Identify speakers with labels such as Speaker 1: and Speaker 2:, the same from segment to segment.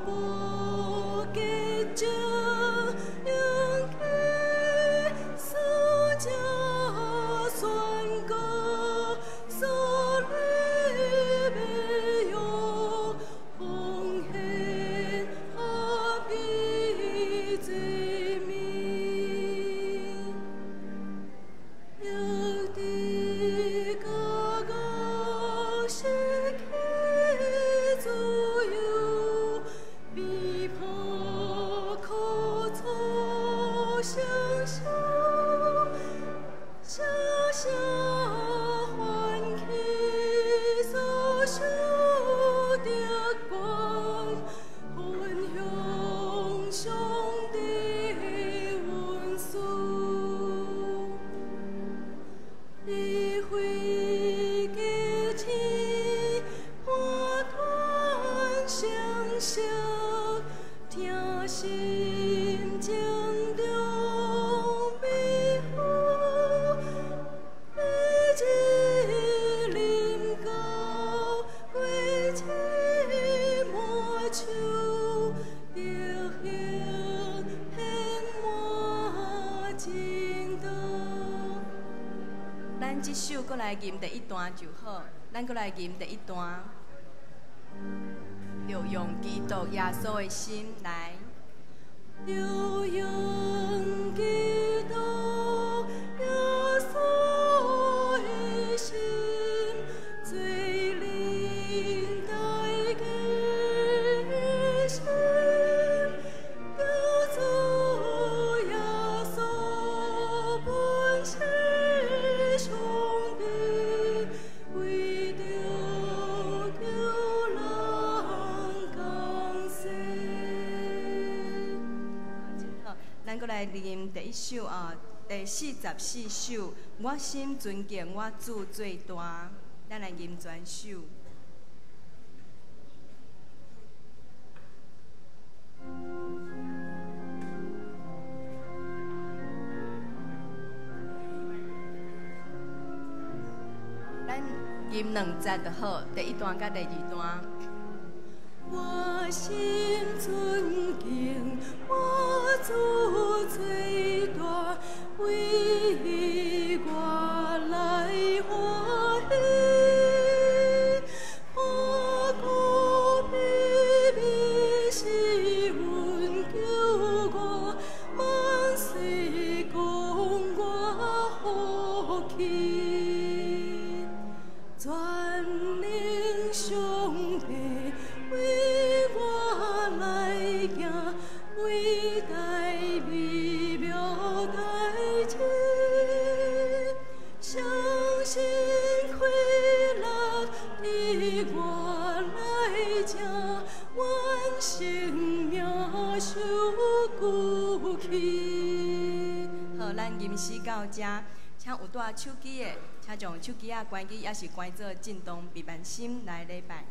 Speaker 1: 無結晶勇氣，使者宣告，所禮欲奉獻合一祭物。約佇各個失去自由，被迫苦楚承受，小小歡喜所受的冠，分享上帝恩賜。你飛機天破斷聲息，聽心情中美好，日子臨到，花枝滿樹，德行遍滿真道。咱這首閣來吟第一段就好，咱閣來吟第一段。著用基督耶穌的心來。著用基督耶穌的心，做恁大家的心，叫做耶穌本是上帝，為著救人降世。真好，咱閣來吟第一首啊，第44首，我心尊敬我主最大，咱來吟全首。咱吟兩節就好，第一段佮第二段。我心尊敬我主最大，為我來歡喜，何苦卑微是恩救我，萬世講我福氣。全能上帝為我來行偉大美妙代誌，相信快樂佇我內這，願生命受骨氣。好，咱吟詩到這，請有帶手機的，請將手機仔關機，抑是關做震動備忘心來禮拜。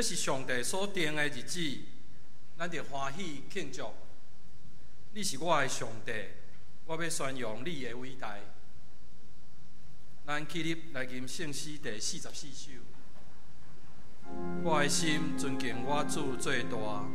Speaker 2: 這是上帝所定的日子，咱著歡喜慶祝。你是我的上帝，我欲宣揚你的偉大。咱起立來吟聖詩第44首。我的心尊敬我主最大。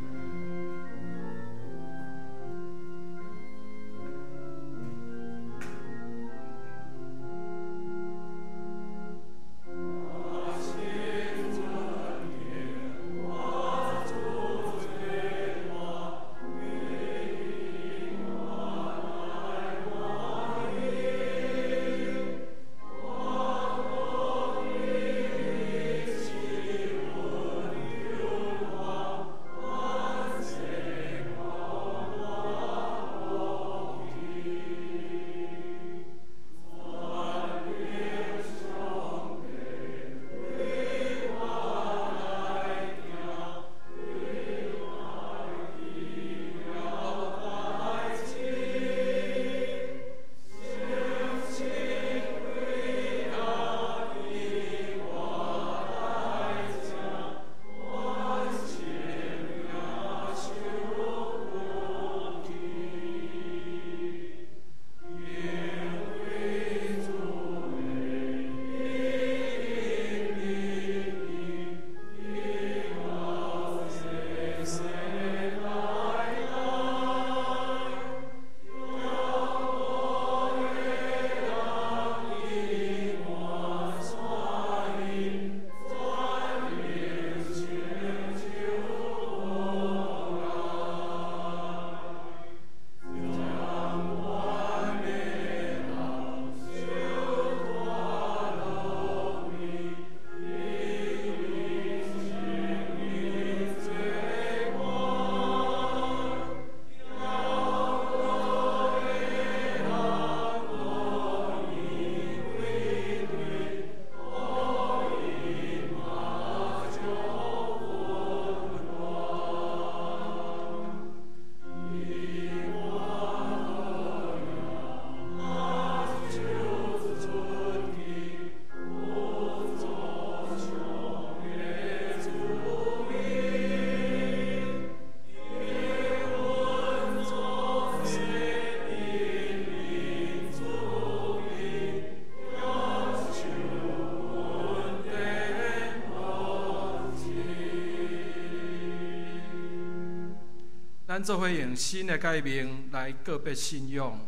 Speaker 2: 咱做伙用新的誡命來告別信仰，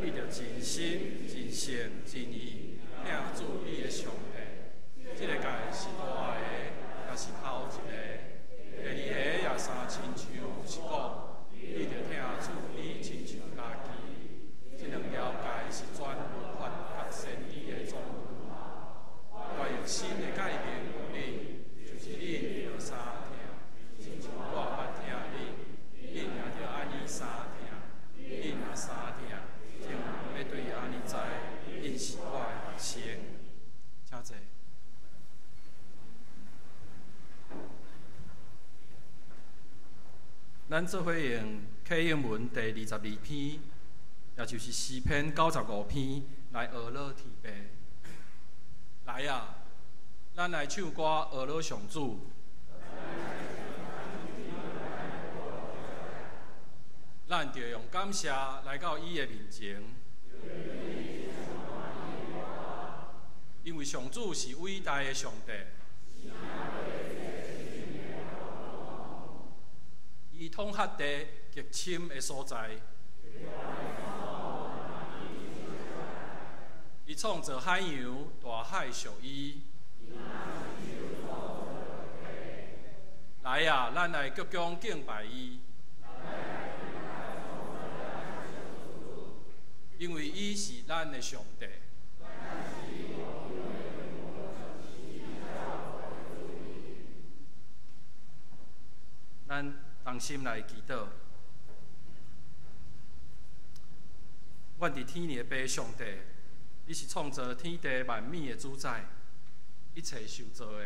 Speaker 2: 你著盡心、盡性、盡意疼主你的上帝。這个誡是大的，也是頭一个。第二个也相親像是講，你著疼主你親像家己。這兩條誡是全律法佮先知的總論。我用新的誡命予恁，就是恁著相疼，親像我捌疼恁，恁也著按呢相疼。恁若相疼，眾人欲對按呢知，恁是我的學生。請坐。咱做伙用啟應文第22篇，也就是詩篇95篇來學樂天父。來啊，咱來唱歌學樂上主。咱著用感謝來到伊的面前，因為上主是偉大的上帝，伊統轄地極深的所在，伊創造海洋，大海屬伊。來啊，咱來鞠躬敬拜伊，因為伊是咱的上帝。咱同心來祈禱。阮佇天的父上帝，你是創造天地萬物的主宰，一切受造的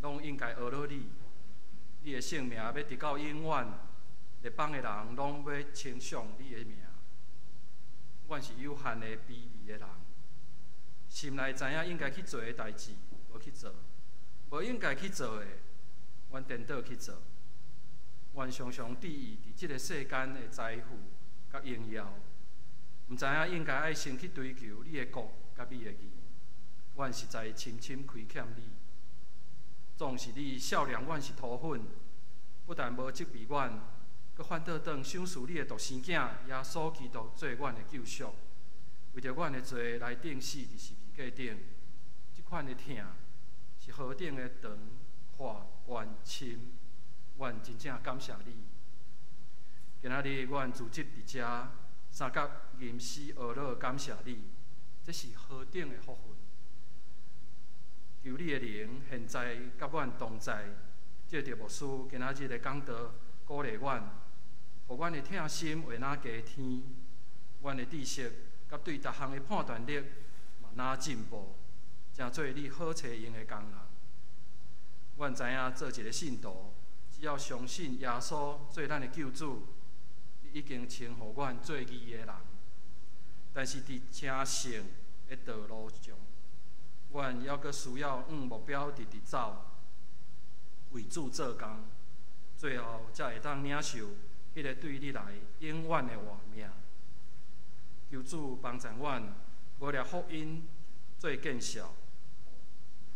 Speaker 2: 攏應該學樂你。你的聖名欲直到永遠，列邦的人攏欲稱頌你的名。阮是有限的卑微的人，心內知影應該去做的代誌無去做，無應該去做的，阮顛倒去做。阮常常注意佇這个世間的財富佮榮耀，毋知影應該愛先去追求你的國佮你的義。阮實在深深虧欠你，總是你笑臉阮是塗粉，不但無責備阮，閣反倒轉賞賜你的獨生囝耶穌基督做阮的救贖，為著阮的罪來釘死佇十字架頂。這款的疼是何等的長、闊、懸、深，阮真正感謝你。今仔日阮組織佇遮三角吟詩學樂，感謝你，這是何等的福分！求你的靈現在佮阮同在，藉著牧師今仔日的講道鼓勵阮，予阮的疼心會若加添，阮的知識佮對逐項的判斷力嘛若進步，成做你好揣用的工人。阮知影做一个信徒，只要相信耶穌做咱的救主，你已經稱呼阮做義的人。但是佇成聖的道路上，阮猶閣需要向目標直直走，為主做工，最後才會當領受彼个對你來永遠的活命。求主幫助阮，無掠福音做見笑，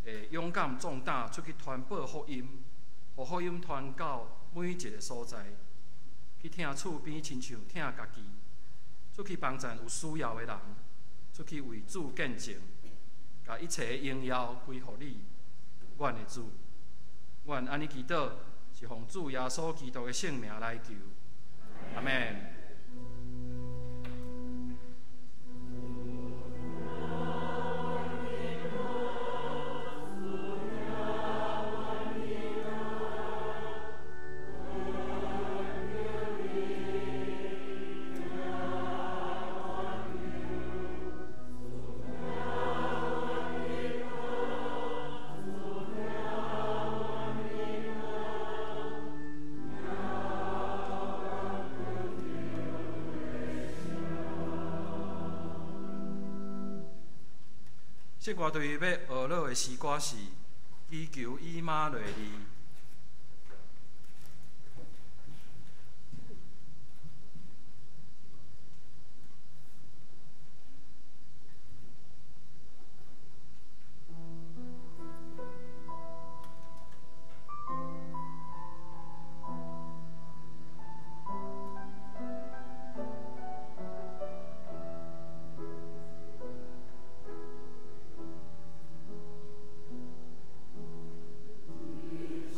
Speaker 2: 會勇敢壯膽出去傳報福音，予福音傳到每一个所在，去疼厝邊親像疼家己，出去幫助有需要的人，出去為主見證，共一切的榮耀歸予你，阮的主。阮按呢祈禱，是奉主耶穌基督的聖名來求，阿們。聖歌隊要學樂的詩歌是《祈求以馬內利》。
Speaker 1: Amen.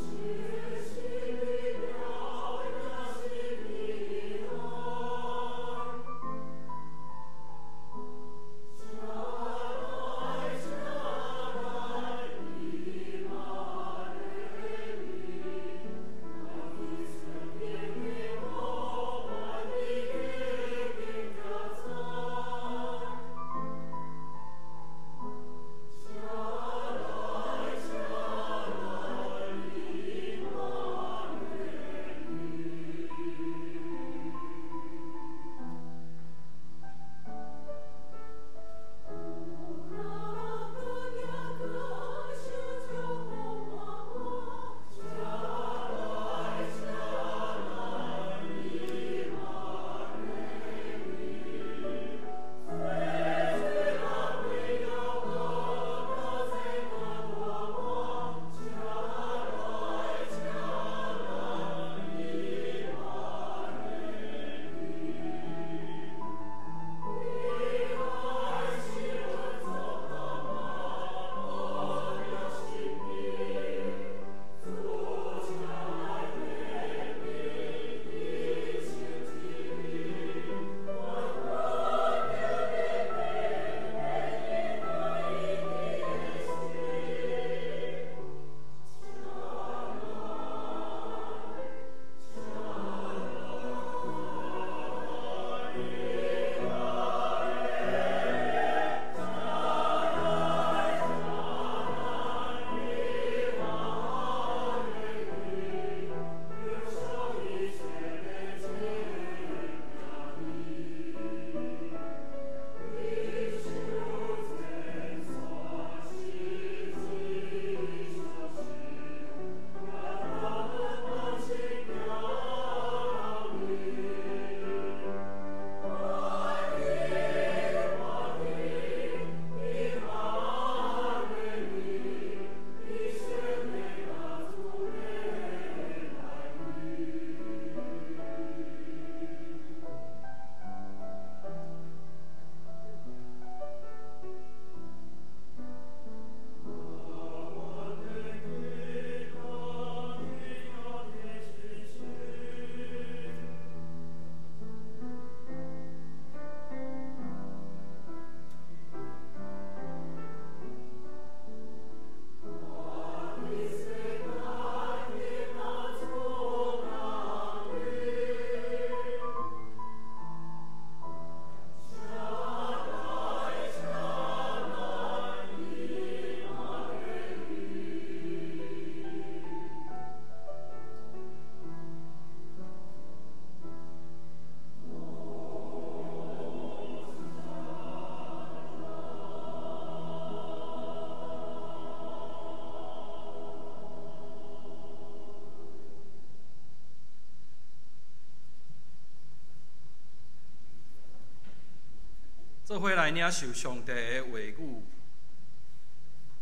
Speaker 2: 做伙來領受上帝的話語。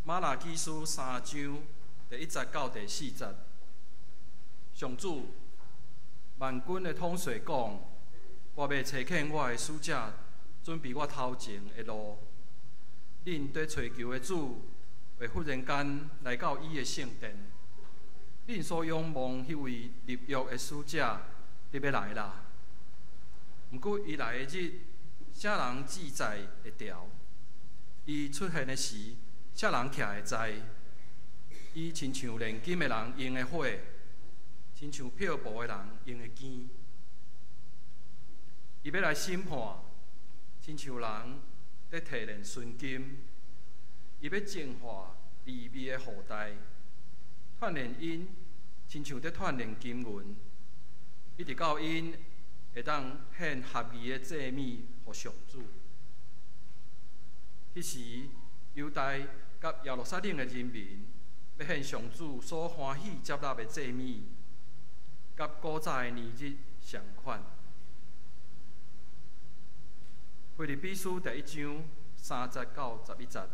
Speaker 2: 瑪拉基書三章第一節到第四節，上主萬軍的統帥講：我欲差遣我的使者，準備我頭前的路。恁佇揣求的主，會忽然間來到伊的聖殿。恁所仰望彼位立約的使者，得欲來啦。毋過伊來的日，啥人記載會牢？伊出現的時，啥人徛會知？伊親像煉金的人用的火，親像漂布的人用的羹。伊欲來審判，親像人佇提煉純金。伊欲淨化利未的後代，鍛鍊𪜶，親像佇鍛鍊金銀，一直到𪜶會當獻合宜的祭物予上主。彼時，猶大佮耶路撒冷的人民，欲獻上主所歡喜接納的祭物，佮古早的年日仝款。腓立比書第一章三節到十一節，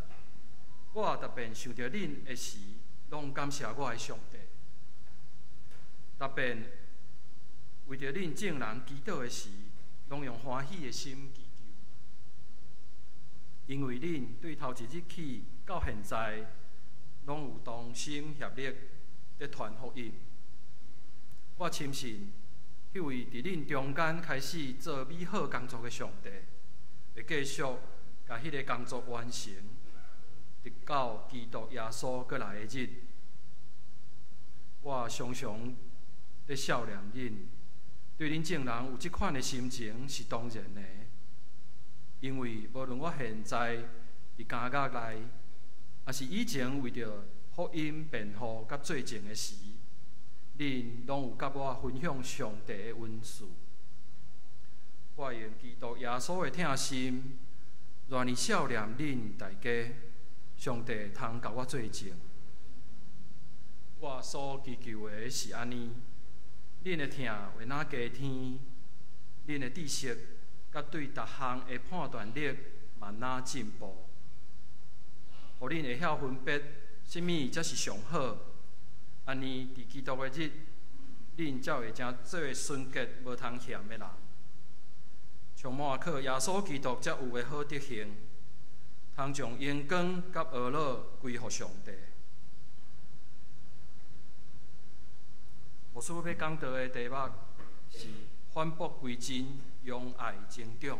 Speaker 2: 我逐遍想著恁的時，攏感謝我的上帝。逐遍為著恁眾人祈禱的時，攏用歡喜的心祈求，因為恁對頭一日起到現在，攏有同心協力佇傳福音。我深信，彼位佇恁中間開始做美好工作的上帝，會繼續共彼个工作完成，直到基督耶穌閣來的日。我常常佇數念恁，對恁眾人有這款的心情是當然的，因為無論我現在佇監獄內，抑是以前為著福音辯護佮做證的時，恁攏有佮我分享上帝的恩賜。我用基督耶穌的疼心，熱呢數念恁大家，上帝通共我做證。我所祈求的是按呢：恁的疼會若加添，恁的知識佮對逐項的判斷力嘛若進步，予恁會曉分別啥物才是上好。按呢，佇基督的日，恁才會成做純潔無通嫌的人，充滿靠耶穌基督才有的好德行，通將榮光佮呵咾歸予上帝。牧師欲講道的題目是返璞歸真，用愛增長。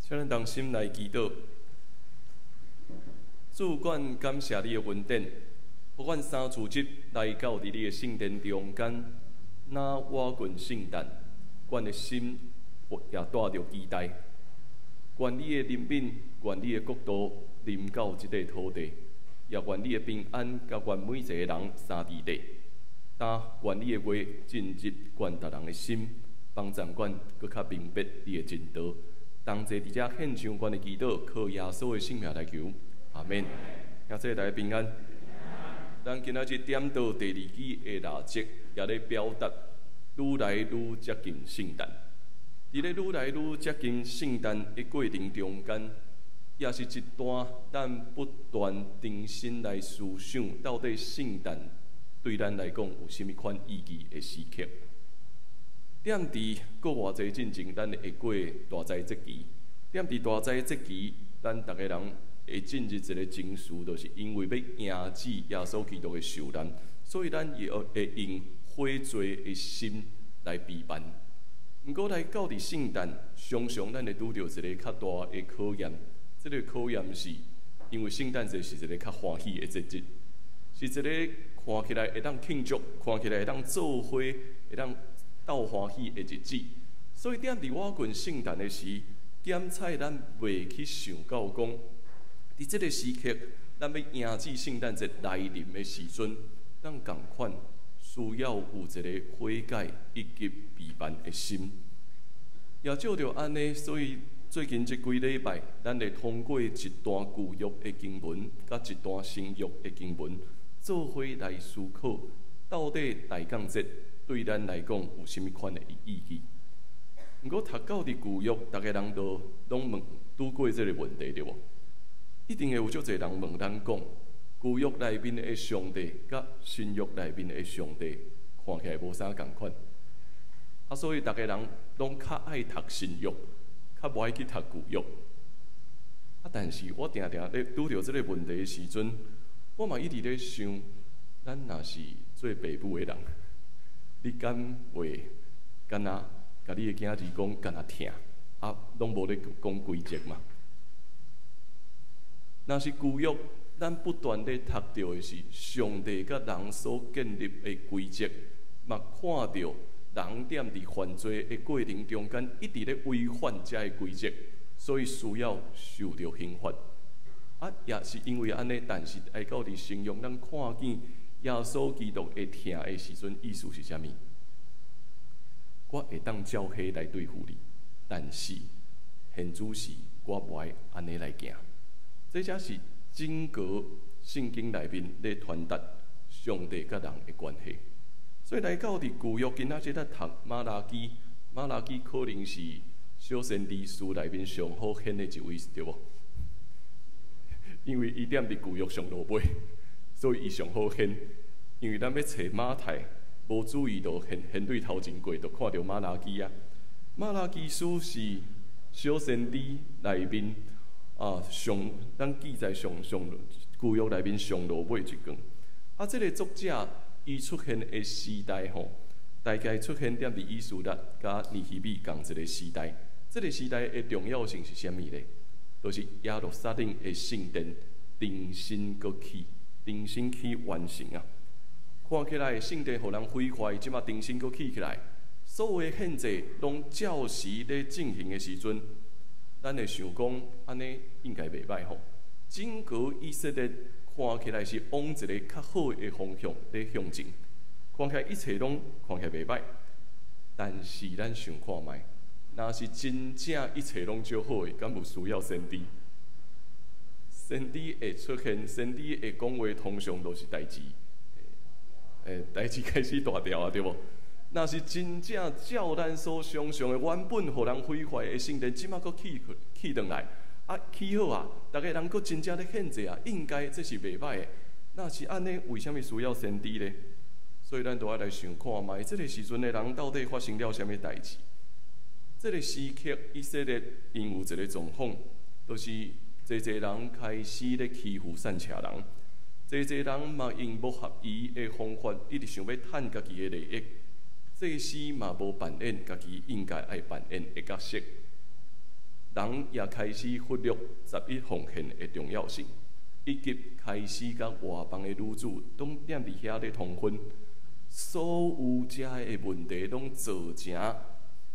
Speaker 3: 請咱同心來祈禱。主，阮感謝你的恩典，予阮三主日來到佇你的聖殿中間，若倚近聖誕，阮的心也帶著期待。願你的憐憫，願你的國度臨到這塊土地，也願你的平安佮阮每一个人相佇底。但願你的話進入阮逐人的心，幫助阮閣較明白你的真道。同齊佇遮獻上阮的祈禱，靠耶穌的聖名來求，阿們。兄弟大家平安。咱今仔日點到第二支的蠟燭，也咧表達愈來愈接近聖誕。佇咧愈來愈接近聖誕的過程中間，也是一段咱不斷重新來思想，到底聖誕對咱來講有啥物款意義的時刻。踮佇閣偌濟進前，咱會過大齋節期。踮佇大齋節期，咱逐个人會進入一个情緒，就是因為欲迎接耶穌基督的受難，所以咱也會用悔罪的心來備辦。毋過來到佇聖誕，常常咱會拄著一个較大的考驗。這个考驗是，因為聖誕節是一个較歡喜的節日，是一个看起來會當慶祝、看起來會當做伙、會當鬥歡喜的日子。所以踮佇倚近聖誕的時，檢採咱袂去想到講，佇這个時刻，咱欲迎接聖誕節來臨的時陣，咱仝款需要有一个悔改以及備辦的心。也借著按呢，所以最近這幾禮拜，咱會通過一段舊約的經文，佮一段新約的經文，做伙來思考，到底大降節對咱來講有啥物款的意義。毋過讀到佇舊約，逐个人都攏問拄過這个問題對無？一定會有足濟人問咱講，舊約內面的上帝佮新約內面的上帝看起來無啥仝款，啊，所以逐个人攏較愛讀新約，較無愛去讀舊約。啊，但是我定定咧拄著這个問題的時陣，我嘛一直咧想，咱若是做爸母的人，你敢會敢若共你的囝兒講敢若疼，啊，攏無咧講規則嘛？若是舊約，咱不斷咧讀著的是上帝佮人所建立的規則，嘛看著人踮佇犯罪的過程中間一直咧違反這个規則，所以需要受著刑罰。啊，也是因為按呢，但是來到佇新約，咱看見耶穌基督會疼的時陣，意思是啥物？我會當照彼來對付你，但是現主時我無愛按呢來行。這才是整個聖經內面咧傳達上帝佮人的關係。所以來到佇舊約，今仔日咧讀瑪拉基，瑪拉基可能是小先知書內面上好顯的一位，對無？因為伊踮佇舊約上落尾，所以伊上好顯。因為咱欲揣馬太，無注意到現現對頭前過，就看著瑪拉基啊。瑪拉基書是小先知內面啊上，咱記載上上舊約內面上落尾一卷。啊，這个作者伊出現的時代吼，大概出現踮佇以斯拉佮尼希米仝一个時代。這个時代的重要性是啥物咧？就是耶路撒冷的聖殿重新閣起，重新去完成啊！看起來聖殿予人毀壞，這馬重新閣起起來，所有的獻祭攏照時咧進行的時陣，咱會想講，按呢應該袂䆀吼。整個以色列看起來是往一个較好的方向咧向前，看起來一切攏看起來袂䆀。但是咱想看覓，若是真正一切攏足好的，敢有需要先知？先知會出現，先知會講話，通常都是代誌，代誌開始大條啊，對無？若是真正照咱所想像的，原本予人毀壞的聖殿，這馬閣起起轉來，啊，起好啊，逐个人閣真正咧獻祭啊，應該這是袂䆀的。若是按呢，為啥物需要先知呢？所以咱都愛來想看覓，這个時陣的人到底發生了啥物代誌？這个時刻，以色列𪜶有一个狀況，就是濟濟人開始咧欺負散赤人，濟濟人嘛用無合宜的方法，一直想欲趁家己的利益。祭司嘛無扮演家己應該愛扮演的角色，人也開始忽略十一奉獻的重要性，以及開始佮外邦的女子攏踮佇遐咧通婚，所有遮的問題攏造成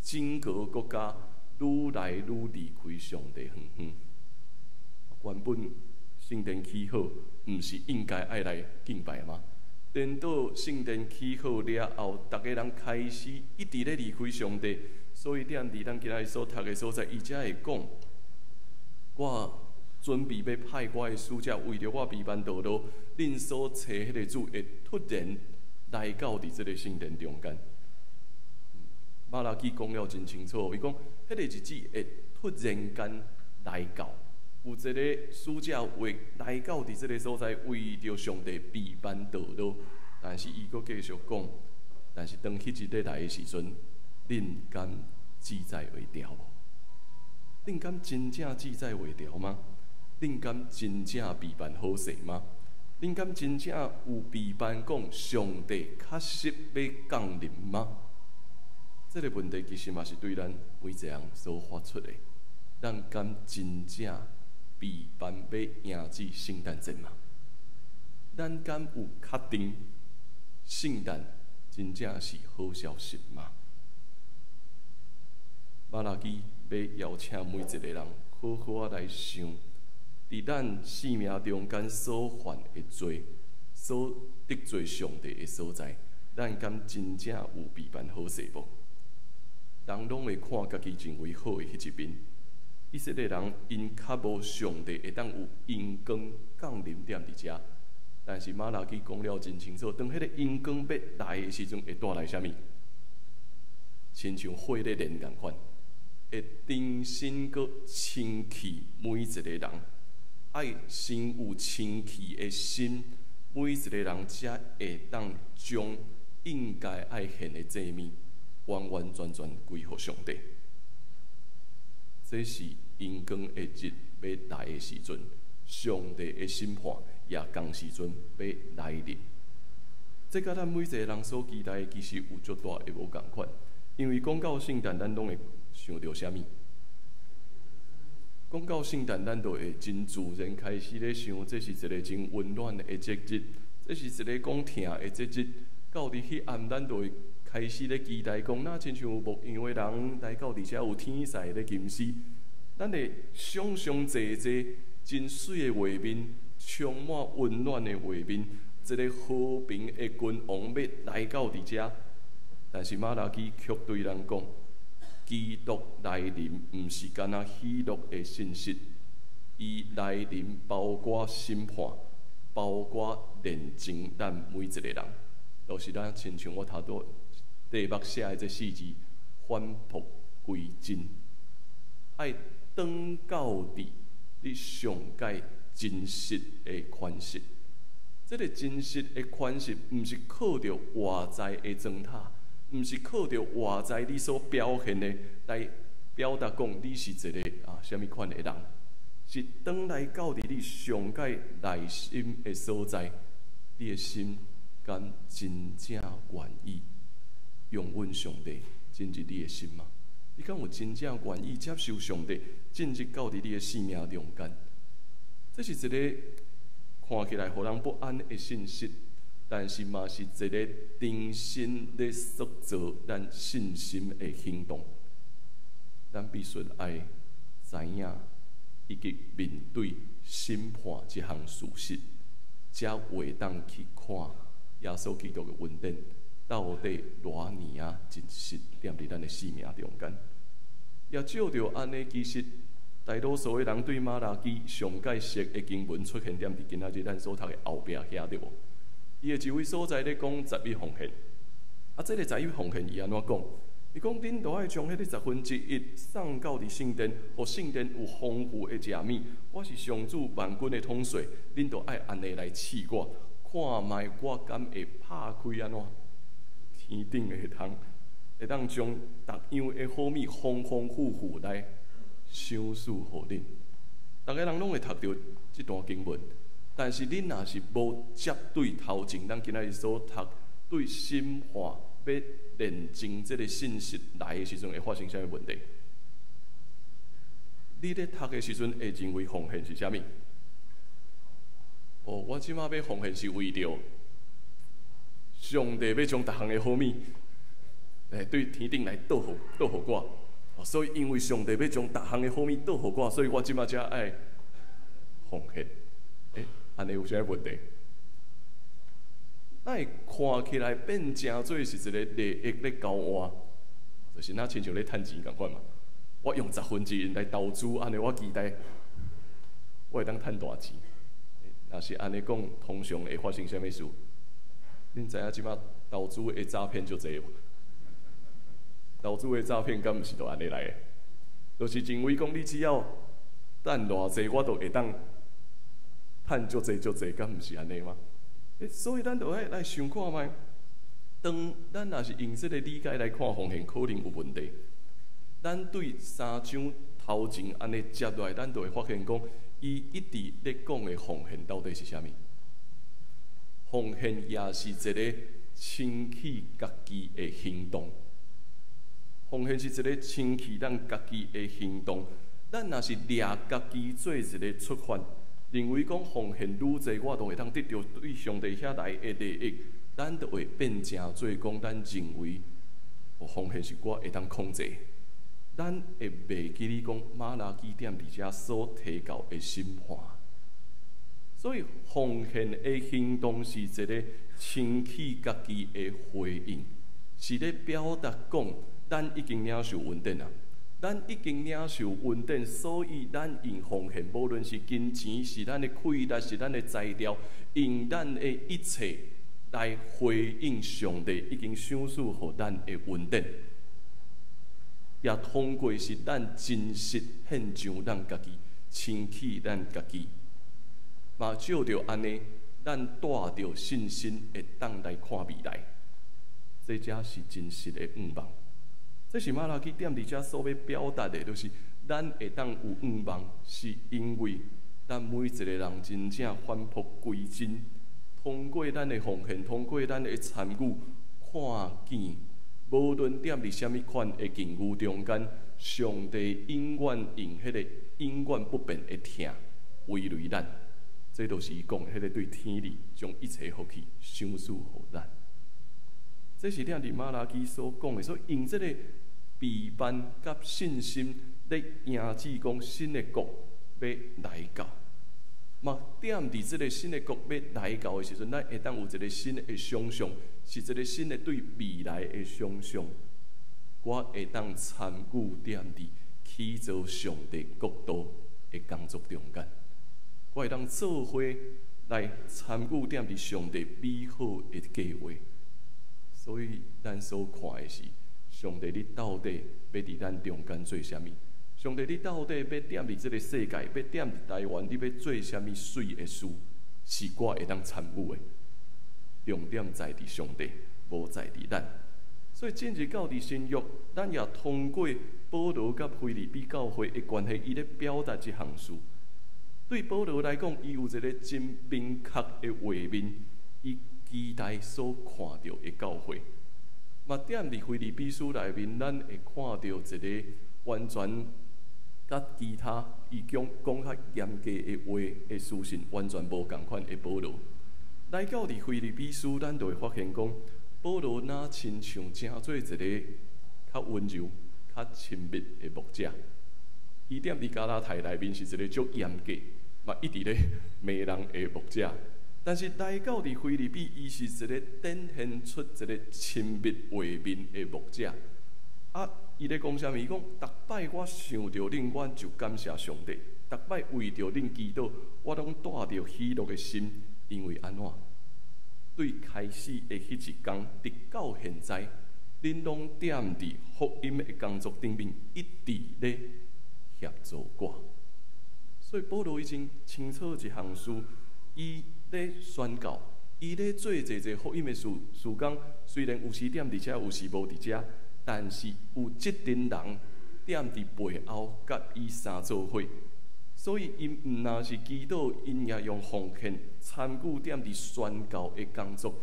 Speaker 3: 整個國家愈來愈離開上帝遠遠。原本聖殿起好，毋是應該愛來敬拜嗎？顛倒聖殿起好了後，逐个人開始一直咧離開上帝，所以踮佇咱今仔日所讀的所在，伊才會講：我準備欲派我的使者為著我備辦道路，恁所揣彼个主會突然來到佇這个聖殿中間。瑪拉基講了真清楚，伊講彼个日子會突然間來到，有一个使者會來到佇這个所在，為著上帝備辦道路。但是伊閣繼續講，但是當彼日來的時陣，恁敢志在會牢無？恁敢真正志在會牢嗎？恁敢真正備辦好勢嗎？恁敢真正有備辦講上帝確實欲降臨嗎？這个問題其實嘛是對咱每一個人所發出的。咱敢真正備辦欲迎接聖誕節嗎？咱敢有確定聖誕真正是好消息嗎？瑪拉基欲邀請每一個人好好仔來想，佇咱生命中間所犯的罪，所得罪上帝的所在，咱敢真正有備辦好勢無？人攏會看家己認為好的彼一面。以色列人𪜶較無上帝會當有榮光降臨踮佇遮，但是瑪拉基講了真清楚，當彼个榮光欲來的時陣，會帶來啥物？親像火咧燃仝款，會重新閣清氣每一個人，愛先有清氣的心，每一個人才會當將應該愛獻的祭物，完完全全歸予上帝。這是榮光的日欲來的時陣，上帝的審判也仝時陣欲來臨。這佮咱每一個人所期待的，其實有足大的無仝款。因為講到聖誕，咱攏會想著啥物？講到聖誕，咱就會真自然開始咧想，這是一個真溫暖的節日，這是一個講疼的節日。到佇彼暗，咱就會開始咧期待講，若親像有牧羊的人來到佇遮有天使咧吟詩，咱會想像濟濟真媠的畫面，充滿溫暖的畫面，一個和平的君王欲來到佇遮。但是瑪拉基卻對咱講，基督來臨毋是干焦喜樂的信息，伊來臨包括審判，包括煉淨咱每一個人。就是咱親像我頭拄題目寫的這四字，返璞歸真，愛轉到佇你上蓋真實的款式。這個真實的款式，毋是靠著外在的妝塔，毋是靠著外在你所表現的來表達講你是一個啊啥物款的人，是轉來到佇你上蓋內心的所在，你的心敢真正願意容阮上帝進入你的心嗎？你敢有真正願意接受上帝進入到佇你的生命中間？這是一個看起來予人不安的信息，但是嘛是一個重新咧塑造咱信心的行動。咱必須愛知影以及面對審判這項事實，才會當去看耶穌基督的恩典到底偌爾仔真實，踮佇咱的生命中間。也照著按呢，其實大多數的人對瑪拉基上蓋熟的經文出現點佇今仔日咱所讀的後壁遐對無？伊的一位所在咧講十一奉獻，啊，這個十一奉獻伊按怎講？伊講恁著愛將彼個十分之一送到佇聖殿，予聖殿有豐富的食物。我是上主萬軍的統帥，恁著愛按呢來試我，看覓我敢會拍開按怎天頂的窗，會當將逐樣的好物豐豐富富來賞賜予恁。逐个人攏會讀著這段經文，但是恁若是無接對頭前，咱今仔日所讀對審判欲煉淨這个信息來的時陣，會發生啥物問題？你咧讀的時陣會認為奉獻是啥物？哦，我這馬欲奉獻是為著上帝欲將逐項的好物，對天頂來倒予倒予我。所以因為上帝欲將逐項的好物倒予我，所以我這馬才愛奉獻。按呢有啥物問題？咱會看起來變成做是一個利益咧交換，就是若親像咧趁錢仝款嘛。我用十分之一來投資，按呢我期待我會當趁大錢。若是按呢講，通常會發生啥物事？恁知影這馬投資的詐騙足濟無？投資的詐騙敢毋是就按呢來的？就是認為講你只要趁偌濟，我就會當趁足濟足濟，敢毋是按呢嗎？所以咱就愛來想看覓，當咱若是用這个理解來看奉獻，可能有問題。咱對三章頭前按呢接落來，咱就會發現講，伊一直咧講的奉獻到底是啥物？奉獻也是一个清氣家己的行動。奉獻是一个清氣咱家己的行動。咱若是掠家己做一个出發，認為講奉獻愈濟，我就會當得著對上帝遐來的利益，咱就會變成做講，咱認為奉獻是我會當控制。咱會袂記得講瑪拉基踮佇遮所提到的審判。所以奉獻的行動是一个清氣家己的回應，是咧表達講，咱已經領受恩典啊。咱已經領受恩典，所以咱用奉獻，無論是金錢，是咱的氣力，是咱的才調，用咱的一切來回應上帝已經賞賜予咱的恩典。也通過是咱真實獻上咱家己，清氣咱家己。嘛藉著按呢，咱帶著信心會當來看未來，這才是真實的向望。這是瑪拉基踮佇遮所欲表達的，就是咱會當有向望，是因為咱每一個人真正返璞歸真，通過咱的奉獻，通過咱的參與，看見無論踮佇啥物款的境遇中間，上帝永遠用彼個永遠不變的疼圍圍咱。這就是伊講彼個對天裡將一切福氣賞賜予咱。這是踮佇瑪拉基所講的，所以用這個備辦佮信心咧迎接講新的國欲來到。嘛，踮佇這個新的國欲來到的時陣，咱會當有一個新的想象，是一個新的對未來的想象。我會當參與踮佇起造上帝國度的工作中間，我會當做伙來參與踮佇上帝美好的計劃。所以，咱所看的是上帝，你到底欲佇咱中間做啥物？上帝，你到底欲踮佇這個世界，欲踮佇台灣，你欲做啥物媠的事？是我會當參與的。重點在佇上帝，無在佇咱。所以進入到佇新約，咱也通過保羅佮腓立比教會的關係，伊咧表達這項事。對保羅來講，伊有一個真明確的畫面，伊期待所看著的教會。嘛，踮佇腓立比書內面，咱會看著一個完全佮其他伊講講較嚴格的話的書信完全無仝款的保羅。來到佇腓立比書，咱就會發現講，保羅若親像成做一個較溫柔、較親密的牧者。伊踮佇加拉太內面是一個足嚴格，嘛一直咧罵人的牧者。但是來到佇腓立比，伊是一個展現出一個親密畫面的牧者。啊，伊咧講啥物？伊講，逐擺我想著恁，我就感謝上帝；逐擺為著恁祈禱，我攏帶著喜樂的心，因為按怎？對開始的彼一工，直到現在，恁攏踮佇福音的工作頂面，一直咧協助我。所以保羅已經清楚一項事，伊咧宣告，伊咧做濟濟福音的事事工，雖然有時踮佇遮，有時無佇遮，但是有這陣人踮佇背後佮伊相做伙，所以𪜶毋若是祈禱，𪜶也用奉獻參與踮佇宣教的工作，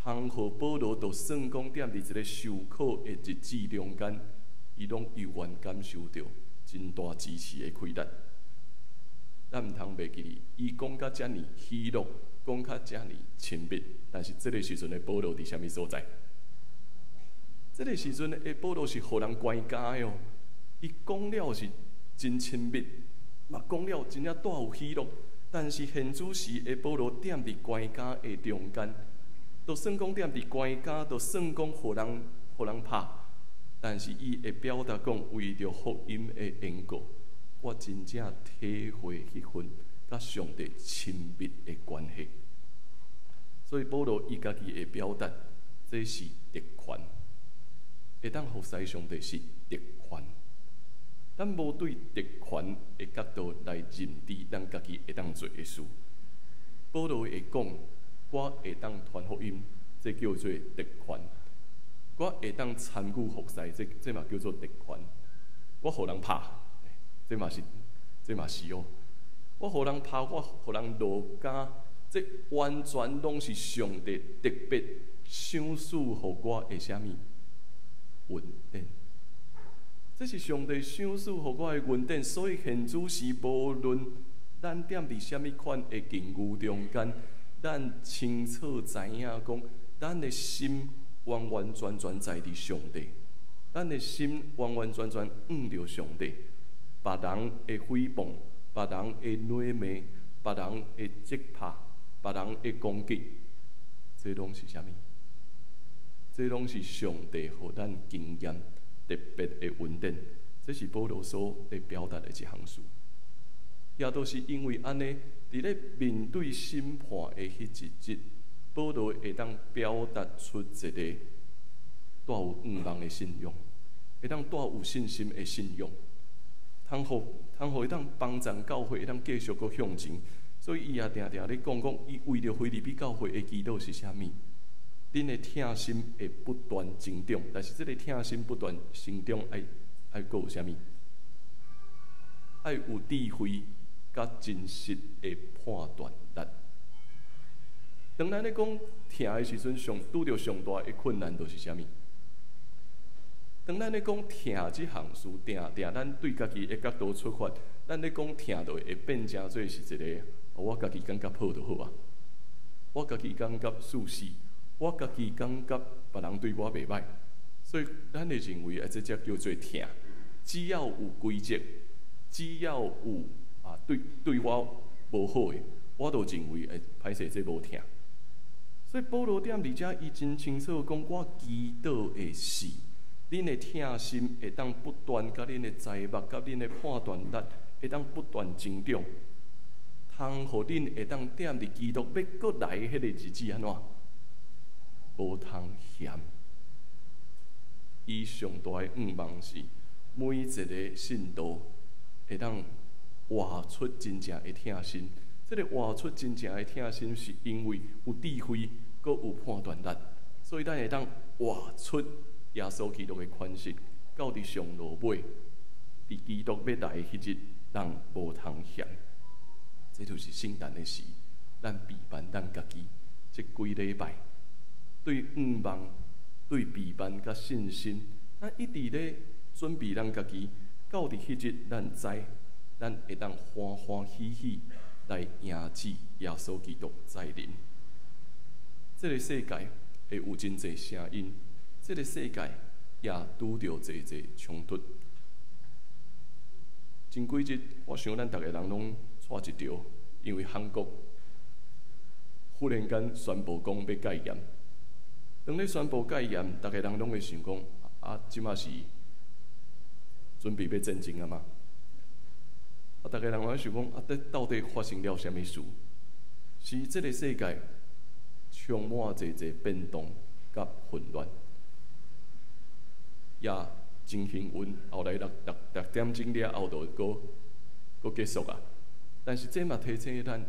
Speaker 3: 通予保羅就算講踮佇一個受苦的日子中間，伊攏猶原感受著真大支持的氣力。咱毋通袂記得，伊講甲遮爾喜樂，講甲遮爾親密，但是這個時陣的保羅佇啥物所在？這個時陣的保羅是予人關監的哦。伊講了是真親密，嘛講了真正帶有喜樂。但是現主時的保羅踮佇關監的中間，就算講踮佇關監，就算講予人拍，但是伊會表達講為著福音的緣故，我真正體會彼份佮上帝親密的關係。所以保羅伊家己會表達，這是特權，會當服侍上帝是特權。咱無對特權的角度來認知咱家己會當做的事。保羅會講，我會當傳福音，這叫做特權；我會當參與服侍，這嘛叫做特權。我予人拍，這嘛是哦。我予人拍，我予人落監，這完全攏是上帝特別賞賜予我的啥物恩典。這是上帝賞賜予我的恩典，所以現主時無論咱踮佇啥物款的境遇中間，咱清楚知影講，咱的心完完全全在佇上帝，咱的心完完全全向著上帝。別人的誹謗，別人的辱罵，別人的責拍，別人的攻擊，這攏是啥物？這攏是上帝予咱經驗特別的恩典，這是保羅所咧表達的一項事。也都是因為按呢，佇咧面對審判的彼一日，保羅會當表達出一個帶有向望的信仰。會當帶有信心的信仰，通予通予會當幫助教會會當繼續閣向前。所以伊也定定咧講講，伊為著腓立比教會的祈禱是啥物？恁的疼心會不斷增長，但是這个疼心不斷成長，愛愛閣有啥物？愛有智慧佮真實的判斷力。當咱咧講疼的時陣，上拄著上大的困難就是啥物？當咱咧講疼這項事，定定咱對家己的角度出發，咱咧講疼就會變成做是一个，我家己感覺好就好啊，我家己感覺舒適，我家己感覺別人對我袂䆀，所以咱會認為啊，這才叫做疼。只要有規則，只要有啊對對我無好的，我就認為會歹勢，這無疼。所以保羅踮佇遮，伊真清楚講，我祈禱的是，恁的疼心會當不斷佮恁的知目、佮恁的判斷力會當不斷增長，通予恁會當踮佇基督欲閣來彼个日子按怎？無通嫌。伊上大的願望是，每一个信徒會當活出真正的疼心。這个活出真正的疼心，是因為有智慧，閣有判斷力，所以咱會當活出耶穌基督的款式，到佇上落尾，佇基督欲來的彼日，人無通嫌。這就是聖誕的時，咱備辦咱家己，這幾禮拜對願望、對備辦佮信心，咱一直咧準備咱家己，到佇彼日，咱知，咱會當歡歡喜喜來迎接耶穌基督再臨。這个世界會有真濟聲音，這个世界也拄著濟濟衝突。前幾日，我想咱逐个人攏掣一著，因為韓國忽然間宣布講欲戒嚴。當咧宣布戒嚴，逐个人攏會想講：啊，這馬是準備欲戰爭啊嗎？啊，逐个人攏想講：啊，這到底發生了啥物事？是這个世界充滿濟濟變動佮混亂，也真幸運，後來六六六點鐘了後就閣閣結束啊。但是這嘛提醒咱，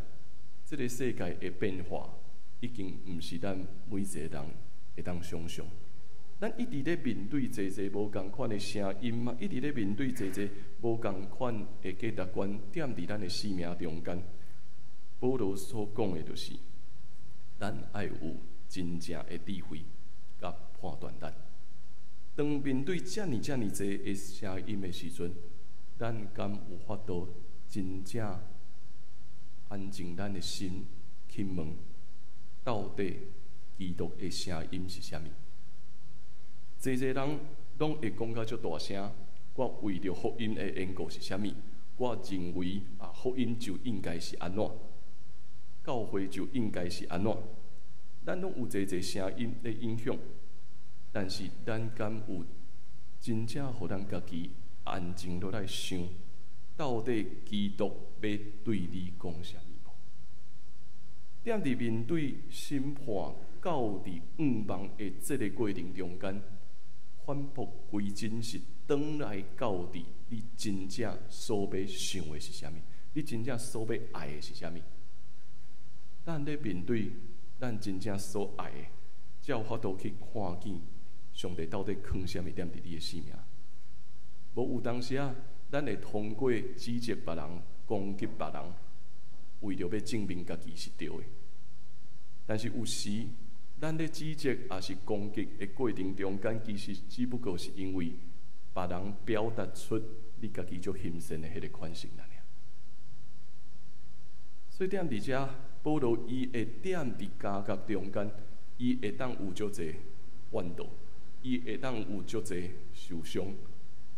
Speaker 3: 這个世界的變化已經毋是咱每一個人會當想象。咱一直咧面對濟濟無仝款的聲音嘛，一直咧面對濟濟無仝款的價值觀，踮佇咱的生命中間。保羅所講的就是，咱愛有真正的智慧佮判斷力。當面對遮爾遮爾濟的聲音的時陣，咱敢有法度真正安靜咱的心去問，到底基督的聲音是啥物？濟濟人攏會講甲足大聲，我為著福音的緣故是啥物？我認為啊，福音就應該是按怎，教會就應該是按怎。咱攏有濟濟聲音咧影響，但是咱敢有真正予咱家己安靜落來想，到底基督欲對你講啥物無？踮佇面對審判到佇向望的這个過程中間，返璞歸真是轉來到佇你真正所欲想的是啥物？你真正所欲愛的是啥物？咱咧面對咱真正所愛的，才有法度去看見上帝到底囥啥物踮佇你的生命。無有當時啊，咱會通過指責別人、攻擊別人，為著欲證明家己是對的。但是有時，咱咧指責抑是攻擊的過程中間，其實只不過是因為別人表達出你家己足欣羨的彼個款式爾。所以踮佇遮，保羅伊會踮佇監獄中間，伊會當有足濟怨妒，伊會當有足濟受傷，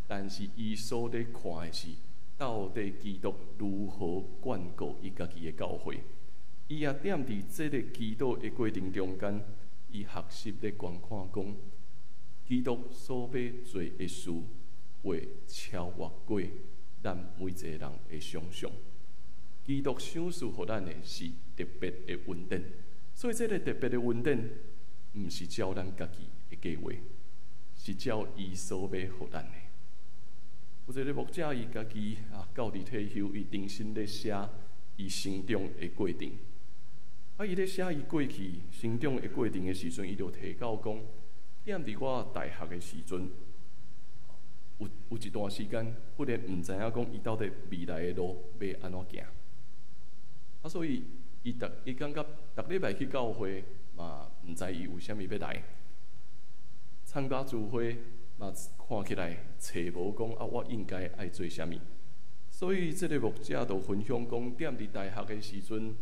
Speaker 3: 但是伊所咧看的是，到底基督如何眷顧伊家己的教會。伊也踮佇這个祈禱的過程中間，伊學習咧觀看講，基督所欲做的事，會超越過咱每一個人的想象。基督賞賜予咱的是特別的恩典，所以這个特別的恩典，毋是照咱家己的計劃，是是照伊所欲予咱的。有一个牧者，伊家己啊，到佇退休，伊重新咧寫伊成長的過程。啊，伊咧寫伊過去成長的過程的時陣，伊就提到講，踮佇我大學的時陣，有一段時間，忽然毋知影講伊到底未來的路欲按怎行。啊，所以伊感覺逐禮拜去教會嘛，毋知伊為啥物欲來參加聚會嘛，看起來揣無講啊，我應該愛做啥物。所以這个牧者就分享講，踮佇大學的時陣，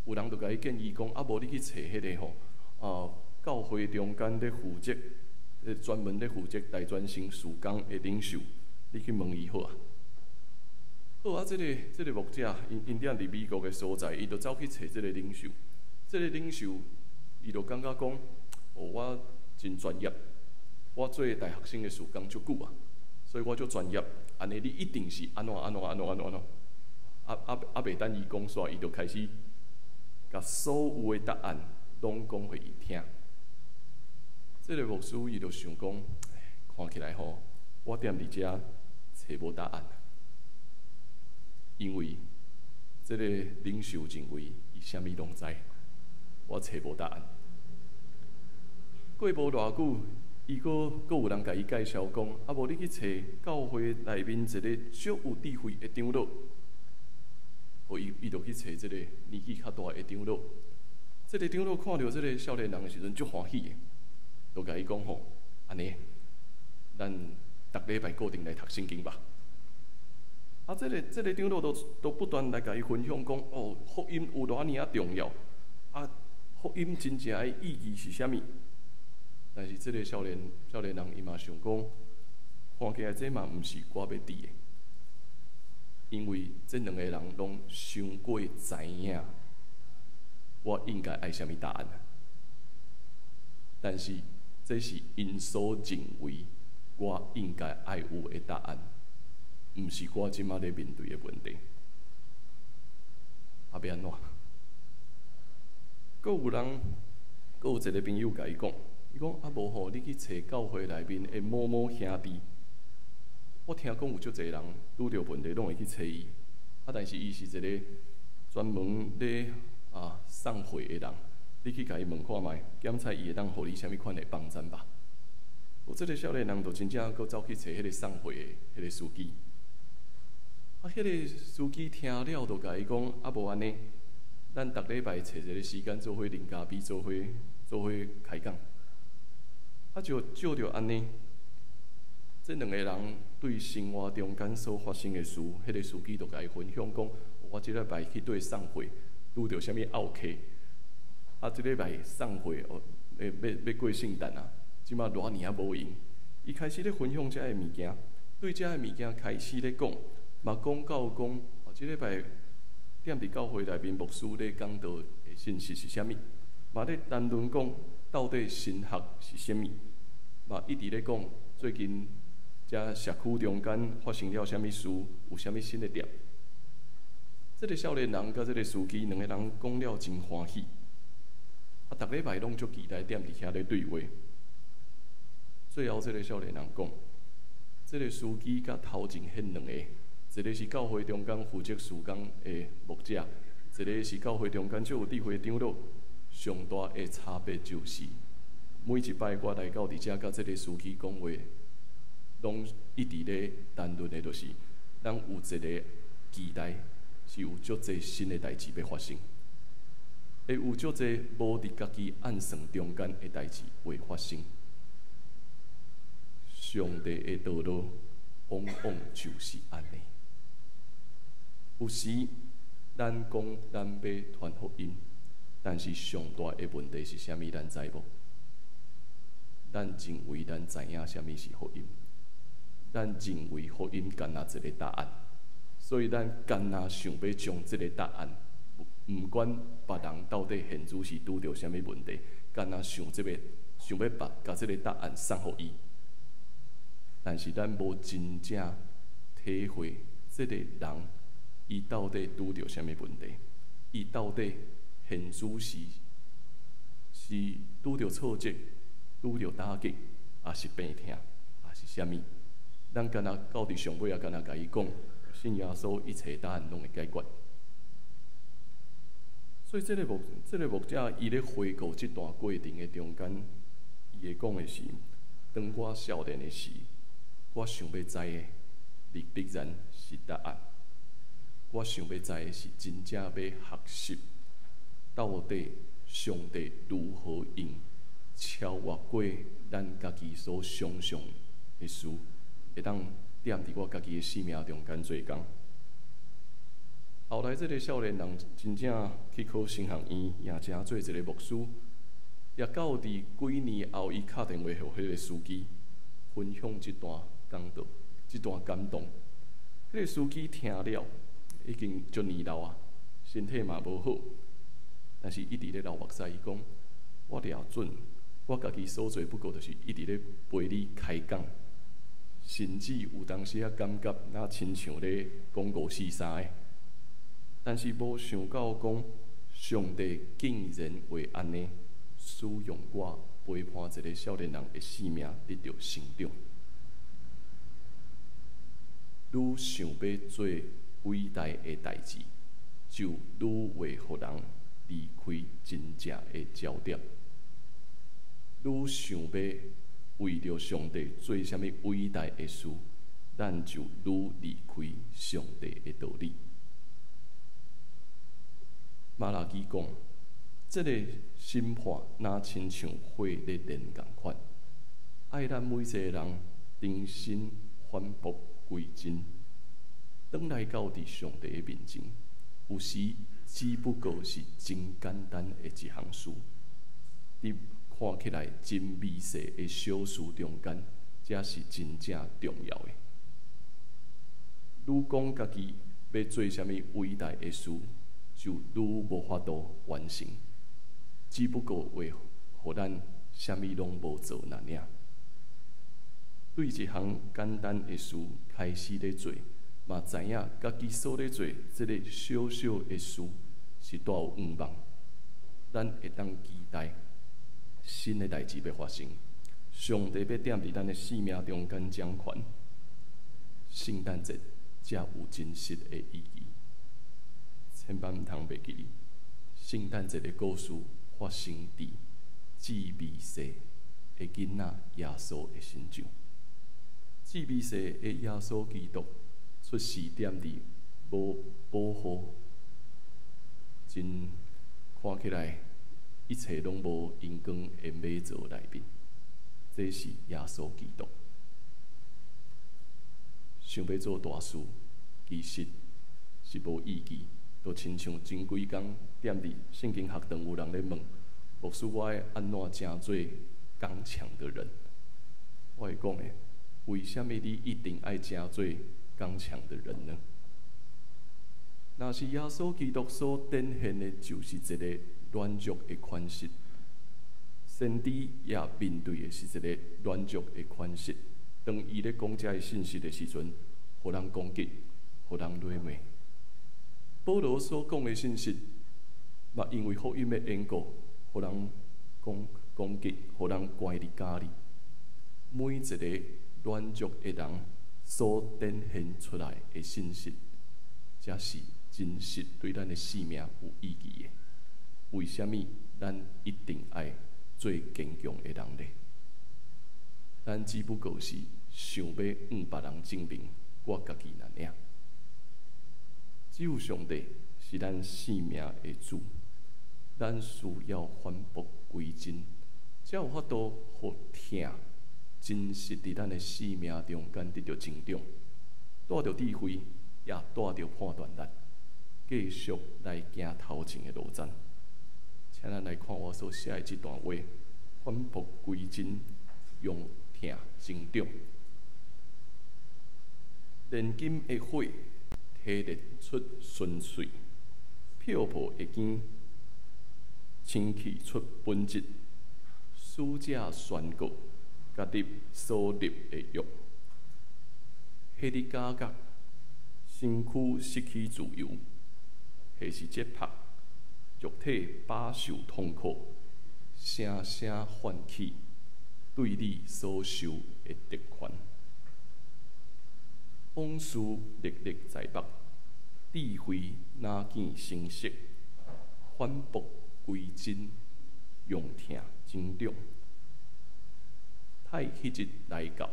Speaker 3: 有人就共伊建議講，啊，無你去揣彼个吼，啊，教會中間咧負責，專門咧負責大專生事工的領袖，你去問伊好啊。好啊，這个牧者，𪜶踮佇美國的所在，伊就走去揣這個領袖。這個領袖，伊就感覺講，哦，我真專業，我做大學生的事工足久啊，所以我足專業。按呢，你一定是按怎按怎按怎按怎按怎。啊未等伊講煞，伊就開始共所有的答案攏講予伊聽。這個牧師伊就想講，看起來吼，我踮佇遮揣無答案。因為這個領袖認為伊啥物攏知，我揣無答案。過無偌久，伊閣閣有人共伊介紹講，啊無你去揣教會內面一個足有智慧的長老，予伊就去揣這個年紀較大的長老。這個長老看著這個少年人的時陣，足歡喜的，就共伊講吼，按呢，咱逐禮拜固定來讀聖經吧。啊，這個長老都不斷來共伊分享講，哦，福音有偌爾仔重要，啊，福音真正的意義是啥物？但是這個少年人伊嘛想講，看起來這嘛毋是我欲佇的，因為這兩個人攏傷過知影，我應該愛啥物答案。但是這是𪜶所認為我應該愛有的答案，毋是我這馬咧面對的問題。啊，欲按怎？閣有人，閣有一個朋友共伊講，伊講啊，無吼，你去揣教會內面的某某兄弟，我聽講有足濟人拄著問題，攏會去揣伊。啊，但是伊是一個專門咧啊送貨的人，你去共伊問看覓，檢查伊會當予你啥物款的幫贊吧。有這個少年人就真正閣走去揣彼個送貨的彼個司機。啊，彼個司機聽了就共伊講，啊，無按呢，咱逐禮拜揣一個時間做伙啉咖啡，做伙開講。啊，就照著按呢，這兩個人對生活中間所發生的事，彼個司機就共伊分享講，我這禮拜去佗送貨，拄著啥物奧客。啊，這禮拜送貨哦，欲過聖誕啊，這馬偌爾仔無閒。伊開始咧分享遮个物件，對遮个物件開始咧講，嘛講到講，哦，這禮拜踮佇教會內面牧師咧講道的信息是啥物，嘛咧談論講到底神學是啥物，嘛一直咧講最近遮社區中間發生了啥物事，有啥物新的店。這個少年人佮這個司機兩個人講了真歡喜，啊，逐禮拜攏足期待踮佇遐咧對話。最後，這個少年人講，這個司機佮頭前彼兩個，一個是教會中間負責事工的牧者，一個是教會中間足有智慧的長老。上大的差別就是，每一擺我來到佇遮佮這個司機講話，攏一直咧談論的，就是咱有一個期待，是有足濟新的代誌欲發生，會有足濟無佇家己按算中間的代誌會發生。上帝的道路往往就是按呢。有時咱講咱欲傳福音，但是上大的問題是啥物？咱知無？咱認為咱知影啥物是福音，咱認為福音干焦一個答案，所以咱干焦想欲將這個答案，毋管別人到底現主時拄著啥物問題，干焦想這個，想欲把共這個答案送予伊。但是咱無真正體會這個人，伊到底拄著啥物問題，伊到底現主時是拄著挫折、拄著打擊，抑是病疼，抑是啥物？咱敢若到佇上尾仔，敢若共伊講，信耶穌，一切答案攏會解決。所以，這個牧者伊咧回顧這段過程的中間，伊會講的是：當我少年的時，我想欲知的，必然是答案。我想欲知的是真正欲學習，到底上帝如何用超越過咱家己所想象的事，會當踮佇我家己的生命中間做工。後來，這个少年人真正去考神學院，也成做一个牧師。也到佇幾年後，伊敲電話予彼个司機，分享這段講道，這段感動。彼个司機聽了，已經足年老啊，身體嘛無好，但是一直咧流目屎。伊講：我掠準，我家己所做不過就是一直咧陪你開講，甚至有當時仔感覺若親像咧講五四三的。但是無想到講，上帝竟然會按呢使用我陪伴一个少年人的生命得著成長。愈想欲做偉大的代誌，就愈會予人離開真正的焦點。愈想欲為著上帝做啥物偉大的事，咱就愈離開上帝的道理。瑪拉基講，這个審判若親像火咧燃仝款，愛咱每一个人重新返璞歸真，轉來到佇上帝的面前。有時只不過是真簡單的一項事，佇看起來真微細的小事中間，才是真正重要的。愈講家己欲做啥物偉大的事，就愈無法度完成，只不過會予咱啥物攏無做爾爾。對一項簡單的事開始咧做，嘛知影家己所咧做這个小小的事是帶有向望，咱會當期待新的代誌欲發生，上帝欲踮佇咱的生命中間掌權，聖誕節才有真實的意義。千萬毋通袂記，聖誕節的故事發生佇至微細的囡仔耶穌的身上。至微細的耶穌基督出世踮佇無保護，真看起來一切攏無榮光的馬槽內面，這是耶穌基督。想欲做大事，其實是無意義。就親像前幾工踮佇聖經學堂有人咧問牧師，我愛按怎成做剛強的人？我會講的，為啥物你一定愛成做剛強的人呢？若是耶穌基督所展現的，就是一个軟弱的款式。先知也面對的是一个軟弱的款式。當伊咧講這个信息的時陣，予人攻擊，予人詈罵。保羅所講的信息，嘛因為福音的緣故，予人講攻擊，予人關佇監裡。每一个軟弱的人所展現出來的信息，才是真實對咱的生命有意義的。為啥物咱一定愛做堅強的人呢？咱只不過是想欲向別人證明我家己爾爾。只有上帝是咱生命的主，咱需要返璞歸真，才有法度予疼真實佇咱的生命中間得著成長，帶著智慧，也帶著判斷力，繼續來行頭前的路程。請咱來看我所寫的這段話：返璞歸真，用疼成長。煉金的火提煉出純粹，漂泡的金，清氣出本質。使者宣告，家己所立的約，彼日感覺身軀失去自由，或是折拍，肉體飽受痛苦，聲聲喚起，對你所受的特權。往事歷歷在目，智慧哪見成熟，反璞歸真，用疼增長。待彼日來到，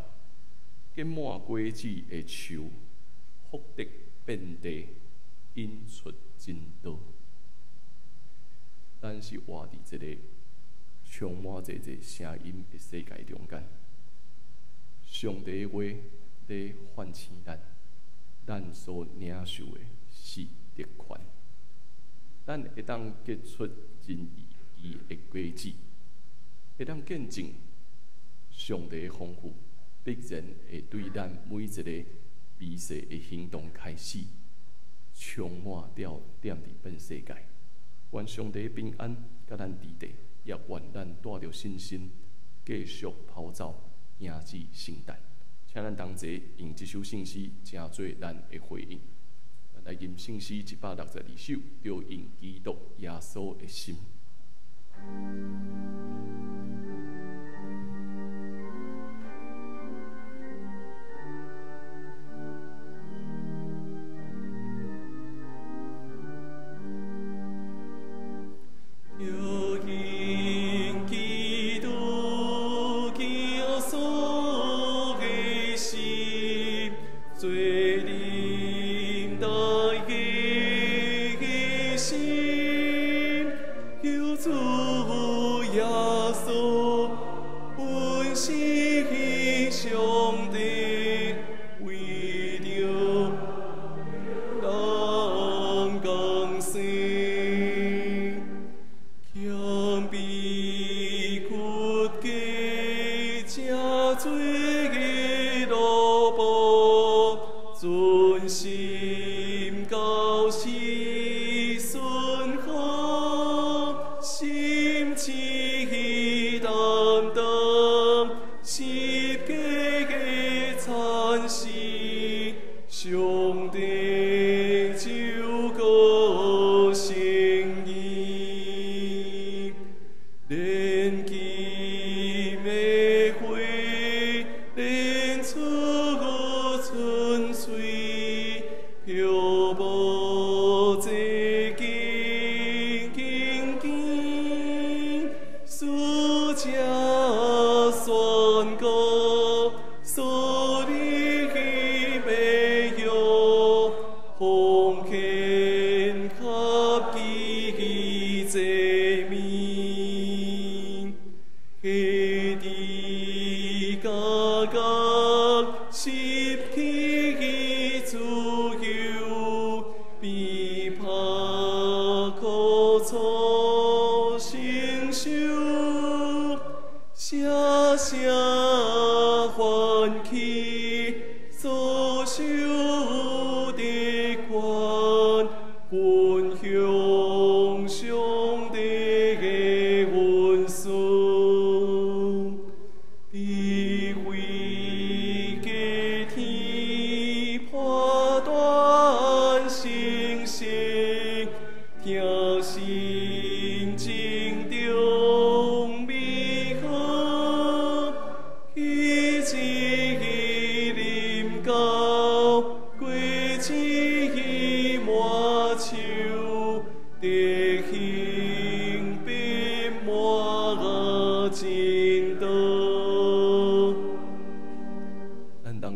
Speaker 3: 結滿果子的樹，福德遍地，引出真道。咱是活佇這个充滿濟濟聲音的世界中間，上帝的話咧喚醒咱，咱所領受的是特權，咱會當結出仁義的果子，會當見證上帝的豐富，必然會對咱每一個微細的行動開始，充滿了踮佇本世界。願上帝平安佮咱佇底，也願咱帶著信心，繼續跑走，迎至聖誕。請咱同齊用這首聖詩，成做咱的回應。咱來吟聖詩162首，著用基督耶穌的心。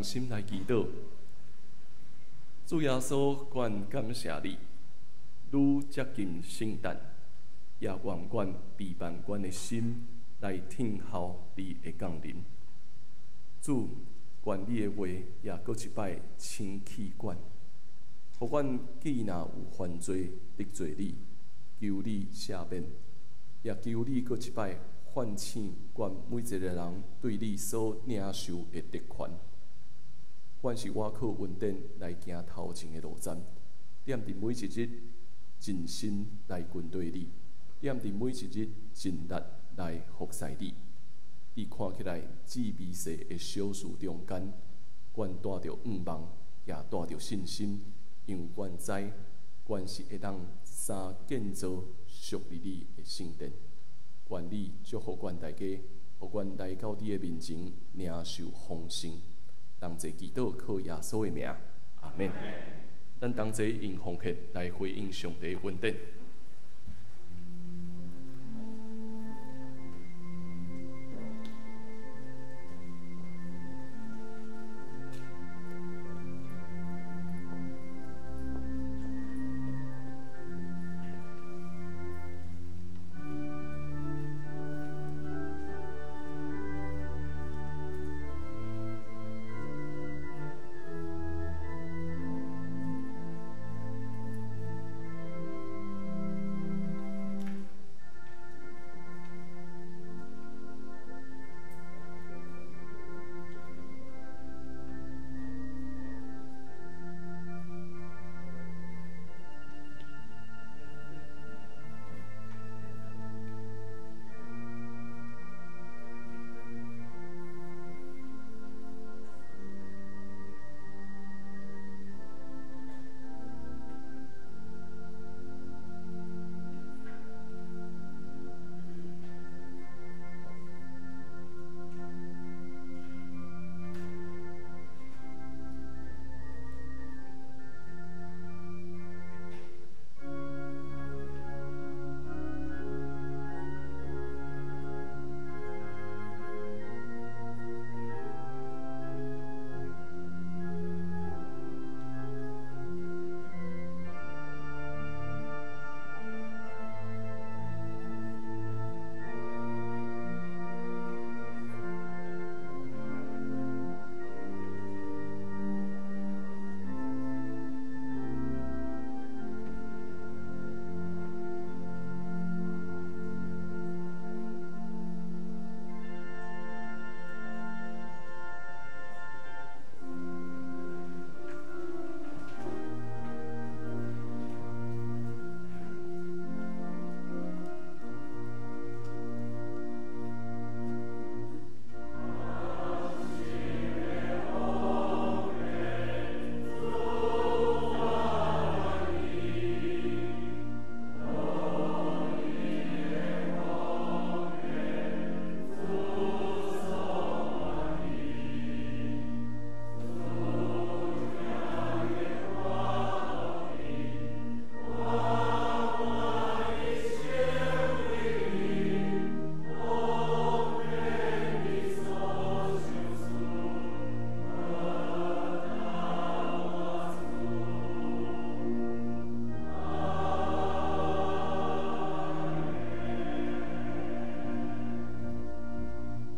Speaker 3: 心來祈禱，主耶穌，阮感謝你，愈接近聖誕，也願阮備辦阮的心來聽候你的降臨。主，願你的話也閣一擺清氣阮，予阮既若有犯罪得罪你，求你赦免，也求你閣一擺喚醒阮每一個人對你所領受的特權。阮是倚靠恩典來行頭前的路程，踮佇每一日盡心來跟隨你，踮佇每一日盡力來服侍你。佇看起來至微細的小事中間，阮帶著願望，也帶著信心，因為阮知，阮是會當三建造屬於你的聖殿。願你祝福阮大家，予阮來到你的面前，領受豐盛。同齊祈禱，靠耶穌的名，阿們。咱同齊用奉獻來回應上帝的恩典。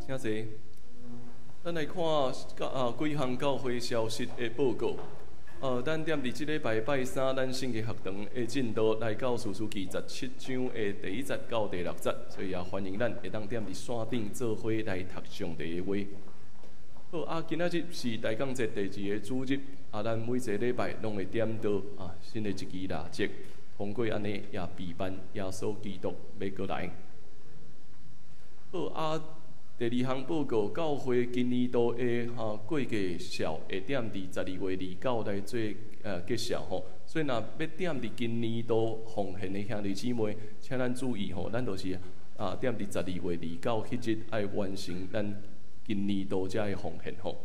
Speaker 3: 請坐。咱來看幾項教會消息的報告。咱踮佇這禮拜拜三，咱聖經學堂的進度來到士師記17章的第1節到第6節，所以也歡迎咱會當踮佇線頂做伙來讀上帝的話。好啊，今仔日是大江節第2個主日，啊，咱每一個禮拜攏會點燈新的一支蠟燭，通過按呢也備辦耶穌基督欲閣來。好啊。第二項報告，教會今年度的過繼紹會踮佇12月29來做結紹吼，所以若欲踮佇今年度奉獻的兄弟姊妹，請咱注意吼，咱就是踮佇12月29彼日愛完成咱今年度遮的奉獻吼。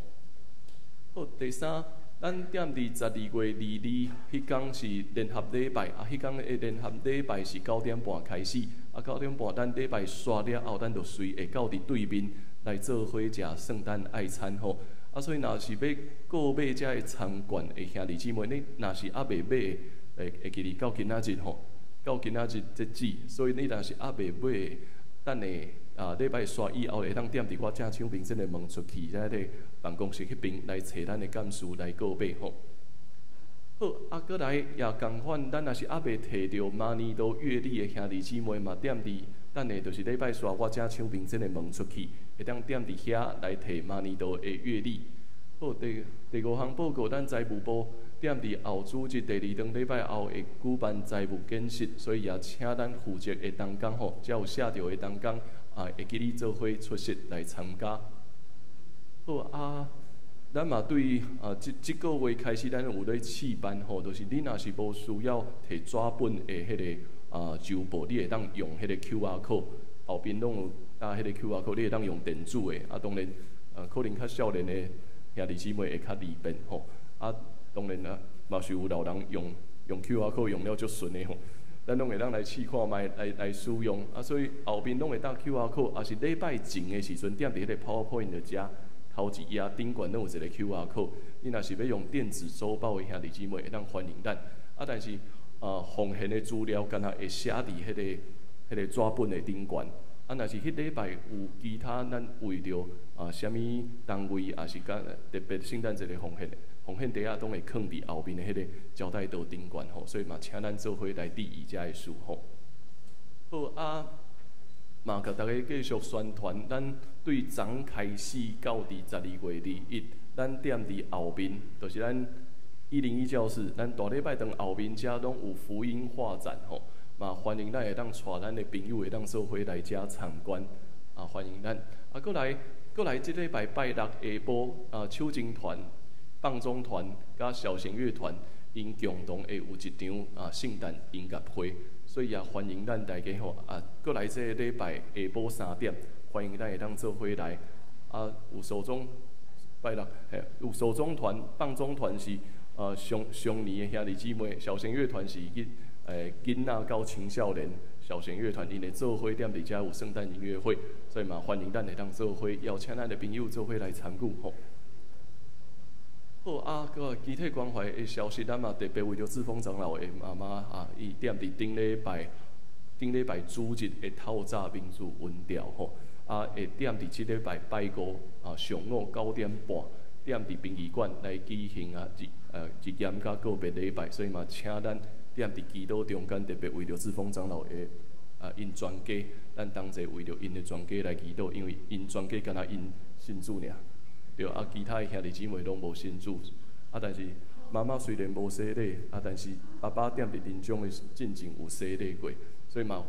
Speaker 3: 好，第三，咱踮佇12月22彼工是聯合禮拜，啊，彼工的聯合禮拜是9點半開始。啊，9點半，咱禮拜煞了後，咱就隨會到佇對面來做伙食聖誕愛餐吼。啊，所以若是欲購買遮个餐券的兄弟姊妹，你若是猶未買，會記得到今仔日吼，到今仔日截止。所以你若是猶未買，等下禮拜煞以後，會當踮佇我正手邊這个門出去，咱个辦公室彼邊來揣咱的幹事來購買吼。好，啊，閣來也仝款，咱若是猶未提著馬年度月曆的兄弟姊妹嘛，踮佇等下就是禮拜煞，我正手邊這个門出去，會當踮佇遐來提馬年度的月曆。好，第五項報告，咱財務部踮佇後主日第2頓禮拜後會舉辦財務檢視，所以也請咱負責的同工吼，才有寫著的同工啊，會記得做伙出席來參加。好啊。咱嘛對這個月開始，咱有咧試辦吼，就是你若是無需要提紙本的彼個週報，你會當用彼個 QR code 后边拢有搭彼个 QR code，你会当用电子的。啊，当然，可能较少年的兄弟姊妹会较利便吼。啊，当然啊，嘛是有老人用 QR code 用了足顺的吼。咱拢会当来试看觅，来使用。啊，所以后边拢会搭 QR code，也是礼拜前的时阵，踮伫彼个 PowerPoint 的遮头一页顶悬拢有一个 QR code。你若是欲用电子周报的兄弟姊妹，会当欢迎咱。啊，但是奉献的资料敢若会写伫彼个纸本的顶悬。啊，若是彼礼拜有其他咱为著啥物单位，抑是讲特别圣诞节的奉献，奉献袋仔拢会囥伫后面的彼个招待桌顶悬吼，所以嘛，请咱做伙来注意遮个事吼。好啊，嘛共大家继续宣传，咱对昨开始到伫12月21，咱踮伫后面，就是咱101教室，咱大礼拜堂后面遮拢有福音画展吼。嘛，欢迎咱会当带咱的朋友会当做伙来遮参观，啊，欢迎咱。啊，阁来，这礼拜拜六下晡，啊，手琴团、放纵团佮小型乐团，𪜶共同会有一场圣诞音乐会，所以也欢迎咱大家吼，啊，阁来这个礼拜下晡3点，欢迎咱会当做伙来。啊，有手中拜六，嘿，有手中团、放纵团是上上年的兄弟姊妹，小型乐团是去。囡仔到青少年小型乐团，𪜶会做伙踮伫遮有圣诞音乐会，所以嘛欢迎咱会当做伙，邀请咱的朋友做伙来参与吼。好啊，阁其他关怀的消息，咱嘛特别为著志峰长老的妈妈啊，伊踮伫顶礼拜主日的透早民主温调吼，啊，会踮伫这礼拜拜五啊上午9点半，踮伫殡仪馆来举行啊日验佮告别礼拜，所以嘛请咱踮伫祈祷中间，特别为著志峰长老的𪜶全家，咱同齐为著𪜶的全家来祈祷，因为𪜶全家敢若𪜶信主尔，对啊，其他的兄弟姊妹拢无信主，啊，但是妈妈虽然无洗礼，啊，但是爸爸踮伫临终的进前有洗礼过，所以嘛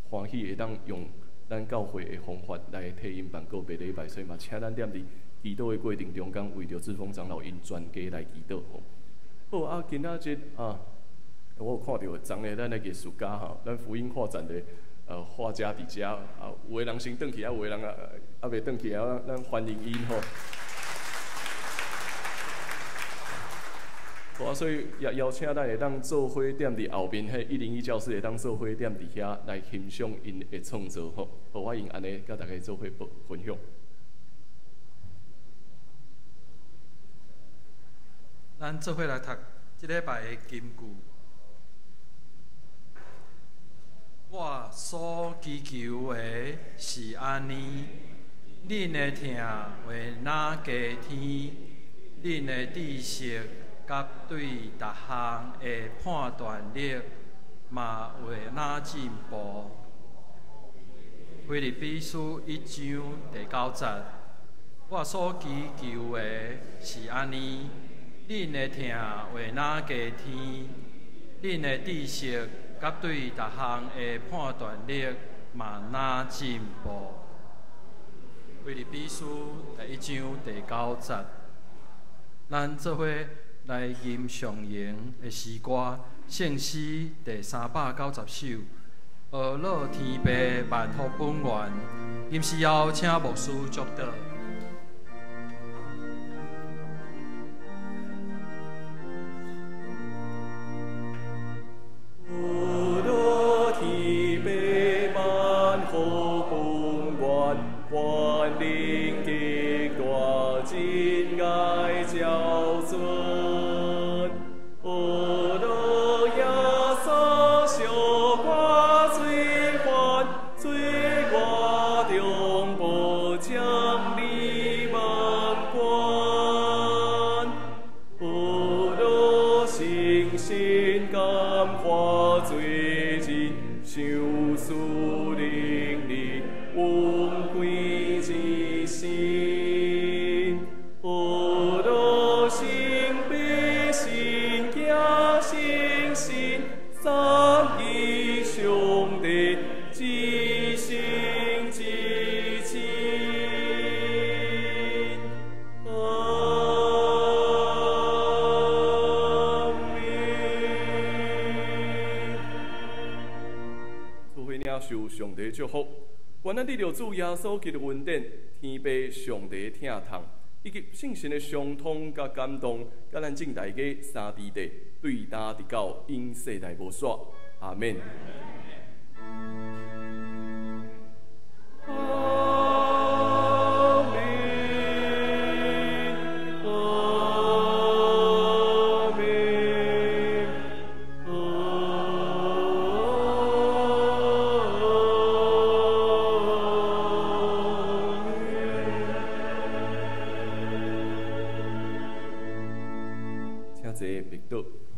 Speaker 3: 欢喜会当用咱教会的方法来替𪜶办告别礼拜，所以嘛，请咱踮伫祈祷的过程中间，为著志峰长老𪜶全家来祈祷吼。好啊，今仔日啊，我有看著昨个咱的艺术家吼，咱福音画展的画家伫遮啊，有的人先转去啊，有的人啊未转去啊，咱欢迎𪜶吼。好啊，所以也邀请咱会当做伙踮伫后面，彼101教室会当做伙踮伫遐来欣赏𪜶的创作吼。好，我用按呢佮大家做伙分享。
Speaker 2: 咱做伙来读这礼拜的金句。我所祈求的是按呢，恁的疼会若加添，恁的知识佮对逐项的判断力嘛会若进步。腓立比书1章第9节，我所祈求的是按呢，恁的疼会若加添，恁的知识佮对逐项的判断力嘛若进步。腓立比书第1章第9节，咱做伙来吟上荣的诗歌，圣诗第390首，阿乐天父万福本源。吟诗后，请牧师祝祷。
Speaker 3: 受上帝祝福。願咱得著主耶穌基督恩典，天父上帝疼痛，以及聖神的相通佮感動，佮咱眾大家三弟弟，對今直到永世代無煞。阿們。阿們，阿們，阿們。請坐，別倒。